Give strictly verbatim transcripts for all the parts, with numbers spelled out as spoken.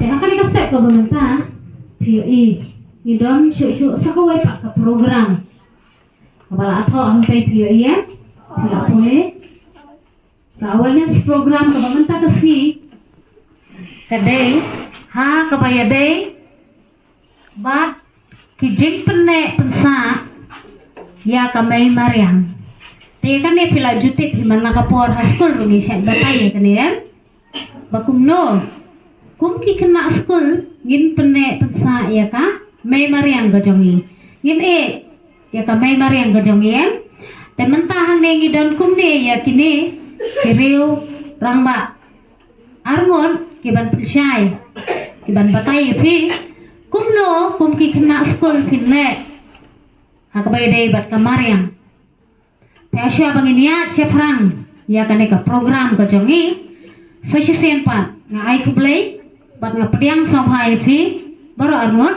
Ha kane ka step kaba mynta phi ïohi ngi don shuh shuh sa kawei pat ka program kaba la thoh hangtei, phi ïohi em? Phi la pule ka awareness program kaba mynta ka sngi ka dei ha kaba ïadei bad ki jingpynneh pynsah ïa ka mei mariang. Te kane phi la ju tip hi man la ka por ha skul ruh ngi shait batai ïa kane em? Ba kumno kum ki khynnah skul ngin pynneh pynsah ïa ka mei mariang ka jong ngi. Ngin ïeh ïa ka mei mariang ka jong ngi em? Te mynta hangne ngi don kumne ïa kine ki riew rangbah arngut ki ban pynshai, ki ban batai ïa phi kumno kum ki khynnah skul phin leh ha kaba ïadei bad ka mariang. Te shuwa ba ngin ïaid shaphrang ïa kane ka program ka jong ngi, sa shisien pat nga ai khublei bad nga pdiang sngewbha ïa phi baroh arngut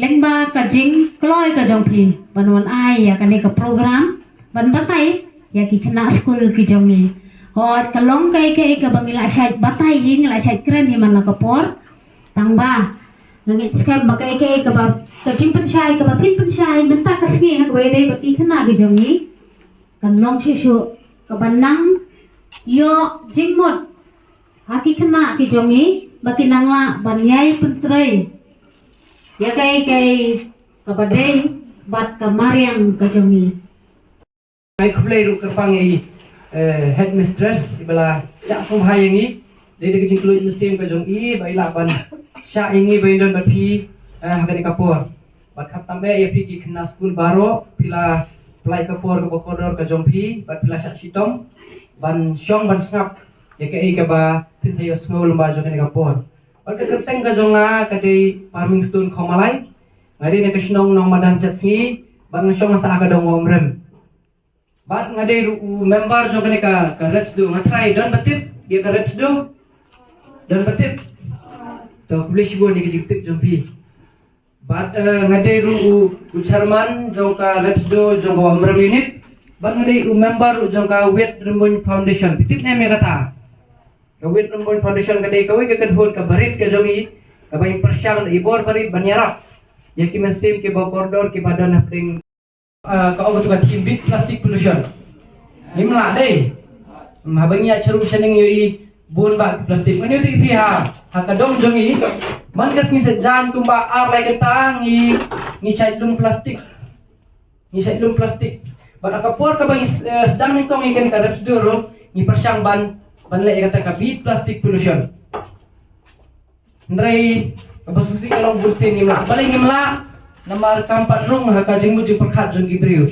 lyngba ka jingkloi ka jong phi ban wan ai ïa kane ka program ban batai ïa ki khynnah skul ki jong ngi. Hooid, ka long kaei kaei kaba ngi la shait batai hi, ngi la shait kren hi man la ka por. Tang ba nga ngeit skhem ba kaei kaei kaba, ka jingpynshai kaba phin pynshai mynta ka sngi ha kaba ïadei bad ki khynnah ki jong ngi kan long shuh shuh kaba nang ïoh jingmut ha ki khynnah ki jong ngi ba ki nang lah ban ïai pyntrei ïa kaei kaei kaba dei bad ka mariang ka jong ngi. Ai khublei ruh kyrpang ïa i, eh, headmistress iba la shah sngewbha ïa ngi. Dei da ka jingkylluid mynsiem ka jong i ba i lah ban shah ïa ngi ba ngin don bad phi, eh, ha kane ka por. Bad khamtam eh ïa phi ki khynnah skul baroh, phi la pynlait ka por kaba kordor ka jong phi bad phi la shah shitom ban shong ban sngap ïa kaei kaba phin sa ïohsngew lyngba jong kane ka por. Bad ka kyrteng ka jong nga ka dei Parming Stone Khomalai. Nga dei na ka shnong Nongmadan Chatsngi bad nga shong ha sah ka dong Umrem. Bad nga dei ruh u member jong kane ka, ka REPSDO. Nga trai don ba tip ïa ka REPSDO? Don ba tip? To, khublei shibun ïa ka jingtip jong phi. Bad, eh, nga dei ruh u, u chairman jong ka REPSDO jong ka Umrem unit. Bad nga dei u member ruh jong ka Wirt Rymbun Foundation. Phi tip ne em ïa kata? Ka Wirt Rymbun Foundation ka dei kawei ka kynhun kaba rit ka jong i kaba i pyrshang da i bor barit ban ïarap ïa ki mynsiem kiba kordor kiba don hapdeng. Ah, ka ong katu ka theme, beat plastic pollution. Ngim lah dei. Hmm, haba ngi ïa shrum shaneng ïohi bun bah ki plastik. Ngan ïathuh ïa phi ha, ha ka dong jong ngi. Man ka sngi Saitjaiñ kumba ar lai kynta ngi, ngi shait lum plastik. Ngi shait lum plastik. Bad ha ka por kaba ngi, eh, sdang nyngkong ïa kane ka REPSDO ruh ngi pyrshang ban, ban leh ïa kata ka beat plastic pollution. Hynrei kaba sngewsih ka long bunsien ngim lah. Balei ngim lah? Namar kam pat rung ha ka jingmut jingpyrkhat jong ki briew.